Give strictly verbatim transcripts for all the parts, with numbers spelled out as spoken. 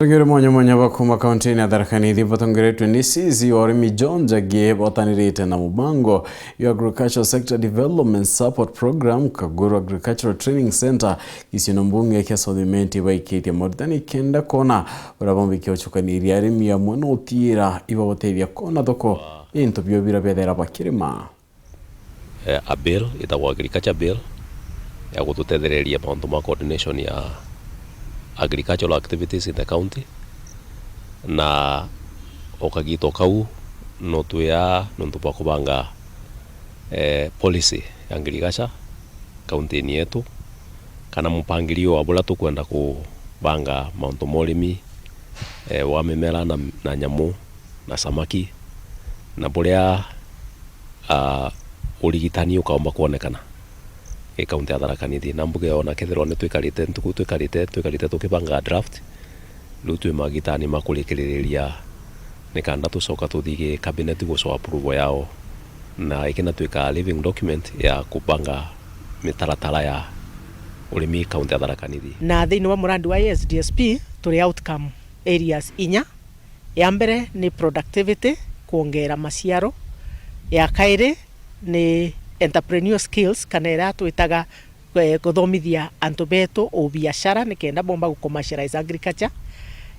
Atongeria mwanya mwanya ba kuuma kaunti-ini ya Tharaka Nithi batongeretwe ni C C wa urimi John Njagi botanirite na mubango jwa Agricultural Sector Development Support Program, Kaguru Agricultural Training Centre, gicigo mbunge kia South Imenti, baikitie moritani kenda koona uria boomba gucukaniria arimi amwe na utiira ibabotethia koona thoko ya into bio biria bethera bakirima. Eh, a bill itagwa agriculture bill ya gututethereria mauntu ma coordination ya agricultural activities in the county, na o kagito kau no twia nontu bwa kubanga, eh, policy ya agriculture kaunti-ini yetu, kana mupangirio wa buria tukwenda kubanga mauntu ma urimi, eh, wa mimera na, na nyamu na samaki, na buria, ah, urigitani ukaomba kwonekana i kaunti ya Tharaka Nithi. Na mbuge ona kethirwa ni twikarite ntuku, twikarite, twikarite tukibanga draft, riu twi magitani ma kurikiririria nikenda tucoka tuthi gi cabinet gucoa approval yao, na ikina twika living document ya kubanga mitaratara ya urimi kaunti ya Tharaka Nithi. Na thiini wa murandi wa A S D S P turi outcome areas inya. Ya mbere ni productivity, kwongera maciaro. Ya kairi ni entrepreneur skills, kana iria twitaga, eh, kuthomithia antu betu ubiashara nikenda bomba gu commercialize agriculture.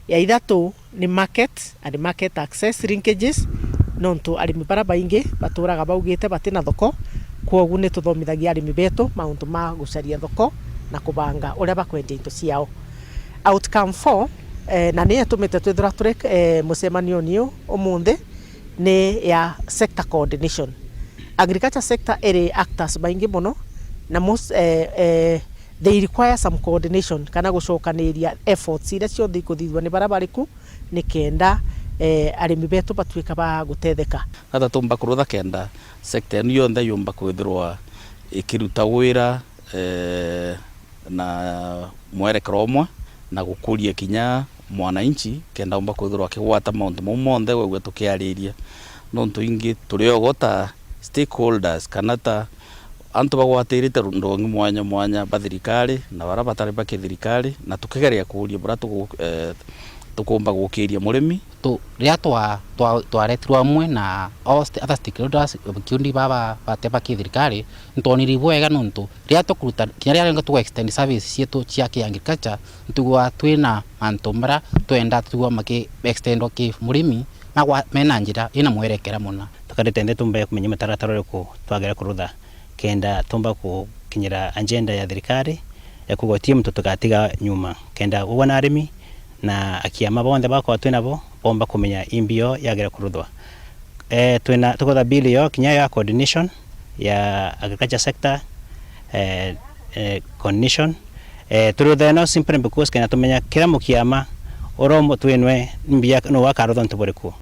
Ya ithatu ni market and market access linkages, nontu arimi bara baingi baturaga baugite batina thoko, kwogu ni tuthomithagia arimi betu mauntu ma gucaria thoko na kubanga uria bakwendia into ciao. Outcome four, eh, na niyo itumite twithirwa turi, eh, mucemanioni uyu umunthi, ni ya sector coordination. Agriculture sector iri actors baingi mono, na most, eh, eh, they require some coordination kana gucokaniria efforts iria cionthe ikuthithua ni baria bari ku, nikenda, eh, arimi betu batuika ba gutetheka. Nata tumba kurutha kenda sector inu yonthe yumba kwithirwa ikiruta wira, eh, na mwerekero umwe na gukuria kinya mwananchi kenda umba kwithirwa akigwata mauntu mau monthe wegua tukiariria. Nontu ingi turi ogo ta stakeholders kana ta antu bagwatirite ndongi mwanya mwanya ba thirikari na bara batari ba kithirikari, na tukigeria kuuria buria tugu-, eh, tukumba gukiria murimi. Tu-, riria twa-, twa-, twaretirwe amwe na all st-, other stakeholders, kikundi baba bate ba kithirikari, nitwonire bwega nontu riria tukuruta, kinya riria ringi tugu extend service cietu cia ki agriculture, nitwigua twina mantu maria twenda twigua maki extendwa ki murimi, na gwa-, mena njira ina mwerekera muna. Tukarite nthi tumbe kumenya mitaratara uriku twagire kurutha kenda tumba gukinyira agenda ya thirikari ya kuuga guti muntu tugatiga nyuma, kenda ugwe na arimi na akiama bonthe bakorwa twi nabo bomba kumenya imbi yo yagire kuruthwa. Eh, twina, tukwetha bill yo kinya ya coordination ya agriculture sector, eh, eh, coordination. Eh, turuthe no simply because kenda tumenya kira mukiama uria twinwe mbia no wakarutha ntu buriku.